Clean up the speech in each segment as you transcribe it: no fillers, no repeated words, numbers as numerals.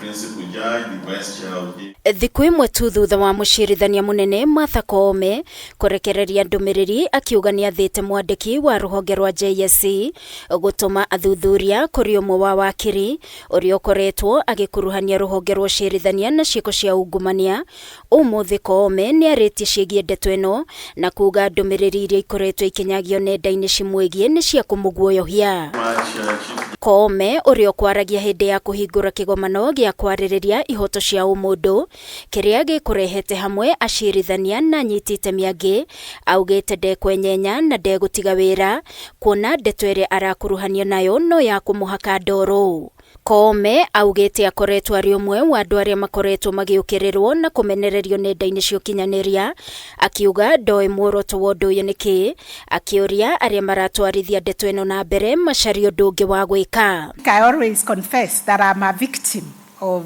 Principal Judge, the Vice Chair of the Thikũ ĩmwe tu thutha wa mũcirithania mũnene Martha Koome kũrekereria ndũmĩrĩri akiuga nĩathĩte mwandĩki wa rũhonge rwa JSC gũtũma athuthuria kũrĩ ũmwe wa wakiri ũrĩa ũkoretwo agĩkuruhania rũhonge rwa ũcirithania na ciĩko cia ungumania. Ũmũthĩ Koome nĩarĩtie ciĩgiĩ ndeto ĩno na kuga ndũmĩrĩri iria ikoretwo ikinyagio nenda-inĩ cimwĩgiĩ nĩ cia kũmũguoyohia. Much, Chief Koome ũrĩa ũkwaragia hĩndĩ ya kũhingũra kĩgomano gĩa kwarĩrĩria ihoto cia ũmũndũ kĩrĩa gĩkũrehete hamwe acirithania na anyiti itemi angĩ, augĩte ndekwenyenya na ndegũtiga wĩra kuona ndeto ĩrĩa arakuruhanio nayo no ya kũmũhaka ndoro. Koome augĩte akoretwo arĩ ũmwe wa andũ arĩa makoretwo magĩũkĩrĩrwo na kũmenererio nenda-inĩ cia ũkinyanĩria, akiuga ndoĩ muoroto wa ũndũ ũyũ nĩ kĩĩ, akĩũria arĩa maratwarithia ndeto ĩno na mbere macarie ũndũ ũngĩ wa gwĩka. I always confess that I'm a victim of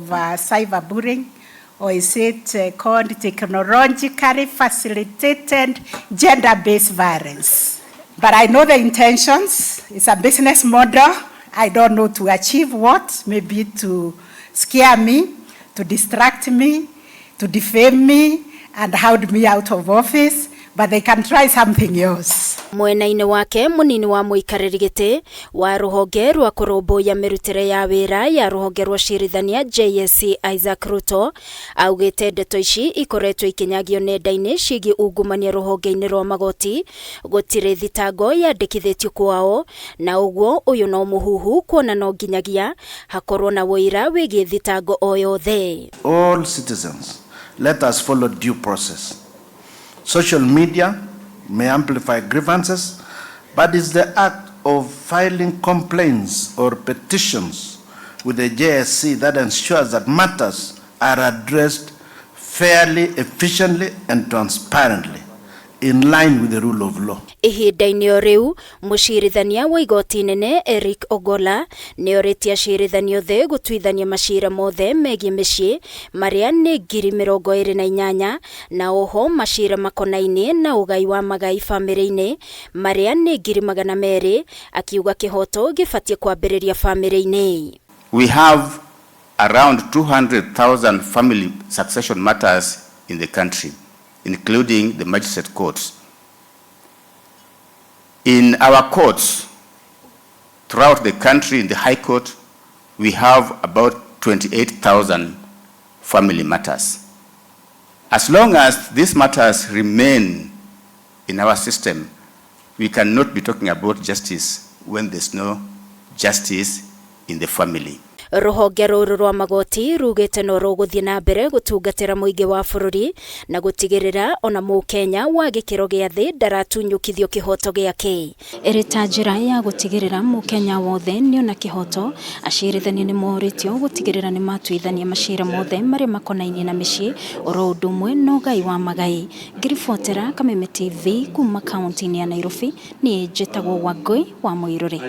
cyberbullying, or is it called technologically facilitated gender-based violence. But I know the intentions. It's a business model. I don't know to achieve what, maybe to scare me, to distract me, to defame me, and hound me out of office, but they can try something else. Mwena-inĩ wake, mũnini wa mũikarĩri gĩtĩ wa rũhonge rwa kũrũmbũiya mĩrutĩre ya wĩra ya rũhonge rwa ũcirithania JSC, Isaac Ruto, augĩte ndeto ici ikoretwo ikinyagio nenda-inĩ ciĩgiĩ ungumania rũhonge-inĩ rwa magoti gũtirĩ thitango yandĩkithĩtio kwao, na ũguo ũyũ no mũhuhu, kuona no nginyagia hakorwo na ũira wĩgiĩ thitango o yothe. All citizens, let us follow due process. Social media may amplify grievances, but it's the act of filing complaints or petitions with the JSC that ensures that matters are addressed fairly, efficiently, and transparently, in line with the rule of law. Ihinda-inĩ o rĩu, mũcirithania wa igoti nene Eric Ogola nĩ orĩtie acirithania othe gũtuithania macira mothe megiĩ mĩciĩ marĩa nĩ 28,000, na oho macira makonainie na ũgai wa magai bamĩrĩ-inĩ marĩa nĩ 200,000, akiuga kĩhoto gĩbatiĩ kwambĩrĩria bamĩrĩ-inĩ. We have around 200,000 family succession matters in the country, including the magistrate courts. In our courts throughout the country, in the High Court, we have about 28,000 family matters. As long as these matters remain in our system, we cannot be talking about justice when there's no justice in the family. Rũhonge rũrũ rwa magoti rugĩte no rũgũthiĩ na mbere gũtungatĩra mũingĩ wa bũrũri na gũtigĩrĩra ona mũkenya wa gĩkĩro gĩa thĩ ndaratunyũkithio kĩhoto gĩake. Ĩrĩ ta njĩra ya gũtigĩrĩra mũkenya wothe nĩona kĩhoto, acirithania nĩ morĩtio gũtigĩrĩra nĩ matuithania macira mothe marĩa makonainie na mĩciĩ oro ũndũ ũmwe na ũgai wa magai. Ngĩribotera Kameme TV kuma kaunti-inĩ ya Nairobi, niĩ njĩtagwo Wangũi wa Mũirũrĩ.